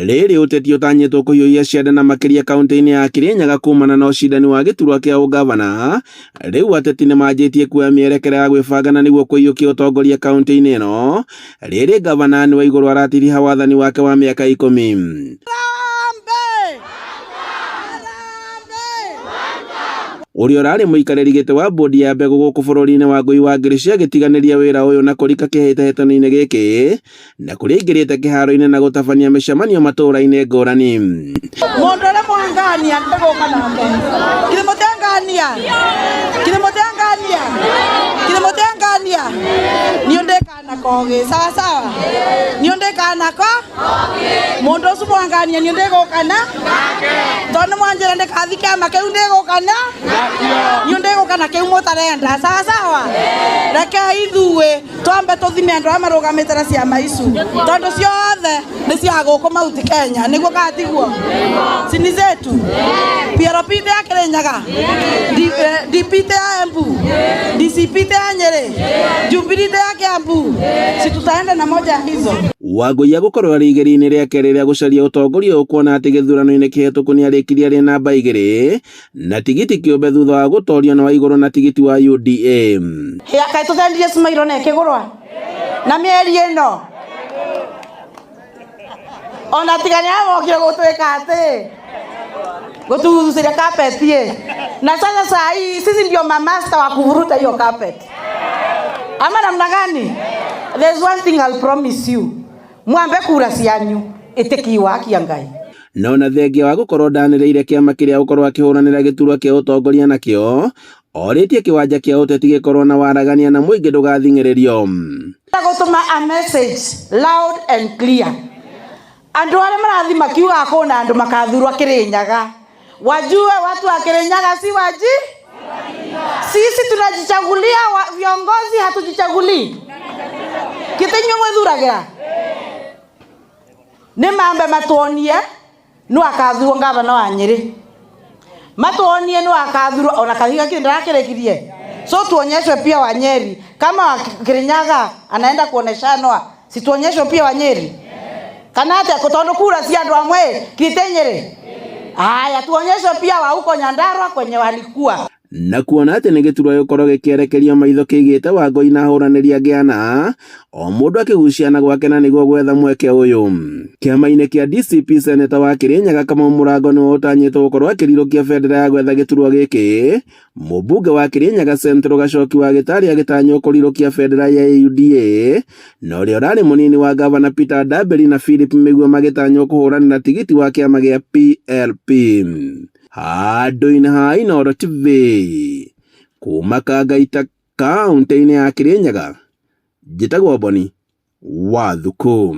Rĩrĩ ũteti ũtanyĩtwo kũhiũhia ciande na makĩria kaunti-inĩ ya Kirinyaga kumana na ũcindani wa gĩturwa kĩa ũngavana, rĩu ateti nĩmanjĩtie kuoya mĩerekera ya gwĩbanga na nĩguo kũiyũkia ũtongoria kaunti-inĩ ĩno, rĩrĩ ngavana Anne Waigũrũ aratiriha wathani wake wa mĩaka ikũmi. Ũrĩa ũrarĩ mũikarĩri gĩtĩ wa bodi ya mbegũ gũkũ bũrũri-inĩ Wangũi wa Ngirici agĩtiganĩria wĩra ũyũ na kũrika kĩhĩtahĩtano-inĩ gĩkĩ na kũrĩa aingĩrĩte kĩharo-inĩ na gũtabania mĩcemanio matũũra-inĩ ngũrani. Mũndũ ũrĩa mwangania ndĩgũka nake. Kĩrĩmũ tĩa ngania. Kĩrĩmũ tĩa ngania. Kĩrĩmũ tĩa ngania. Niĩ ndĩ kana kogĩ. Sawa sawa. Niĩ ndĩ kana ko. Mũndũ ũcio mwangania niĩ ndĩgũka na. Tondũ mwanjĩra ndĩkathi kĩama kĩu ndĩgũka na. Niĩ ndĩgũka na kĩu mũtarenda. Sawa sawa. Reke ithuĩ twambe tũthime andũ aya marũgamĩte na ciama icu tondũ ciothe nĩ cia gũkũ Mount Kenya nĩguo kana tiguo si ni zetu PLP ndĩ ya Kĩrĩnyaga DP ndĩ ya Embu DCP ndĩ ya Nyĩrĩ Jubilee ndĩ ya Kiambu si tutaenda na moja ya hizo. Wangũi agũkorwo arĩ igerio-inĩ rĩa kerĩ rĩa gũcaria ũtongoria ũyũ kuona atĩ gĩthurano-inĩ kĩhetũku nĩarĩkirie arĩ namba igĩrĩ na tigiti kĩũmbe thutha wa gũtorio na Waigũrũ na tigiti wa UDA. Hĩa kaĩ tũtendirie Smailo na ĩkĩgũrwa na mĩeri ĩno ona tiga nĩ amokire gũtwĩka atĩ gũtugucĩria carpet ĩ na sasa saa hii sisi ndio mamasta wa kuvuruta hiyo carpet ama namna gani? There's one thing I'll promise you, mwambe kura cianyu ĩtĩkiwa akia Ngai. Na ona thengia wa gũkorwo ndanĩrĩire kĩama kĩrĩa gũkorwo akĩhũranĩra gĩturwa kĩa ũtongoria nakĩo, orĩtie kĩwanja kĩa ũteti gĩkorwo na waragania na mũingĩ ndũgathing'ĩrĩrio. Gũtũma a message loud and clear andũ arĩa marathi makiugaga kũna andũ makathurwo Kĩrĩnyaga wajue watu wa Kĩrĩnyaga si waji sisi tunajichagulia viongozi hatujichagulii kĩtĩ inyuĩ mwĩthuragĩra nĩ mambe matuonie nũ akathurwo ngavana wa Nyĩrĩ matuonie nũ akathurwo ona kahiga kile ndĩrakĩrĩkirie so tuonyeshwe pia wa Nyeri kama wa Kirinyaga anaenda kuoneshanwa si tuonyeshwe pia wa Nyeri kana atia tondu kura si andu amwe kite Nyeri haya tuonyeshwe pia wa huko Nyandarua kwenye walikuwa. Na kuona atĩ nĩ gĩturwa gĩkorwo gĩkĩerekerio maitho kĩigĩte Wangũi na ahũranĩri angĩ ana o mũndũ akĩgucia na gwake na nĩguo gwetha mweke ũyũ. Kĩama-inĩ kĩa DCP seneta wa Kĩrĩnyaga Kamau Mũrango nĩwe ũtanyĩtwo gũkorwo akĩrirũkia bendera ya gwetha gĩturwa gĩkĩ. Mũmbunge wa Kĩrĩnyaga Central Gacoki wa Gĩtarĩ agĩtanywo kũrirũkia bendera ya UDA na ũrĩa ũrarĩ mũnini wa gavana Peter Ndambĩri na Philip Mĩgua magĩtanywo kũhũranĩra tigiti wa kĩama gĩa PLP. Handũ-inĩ ha Inooro TV kuma Kangaita kaunti-inĩ ya Kĩrĩnyaga, njĩtagwo Boni wa Thuku.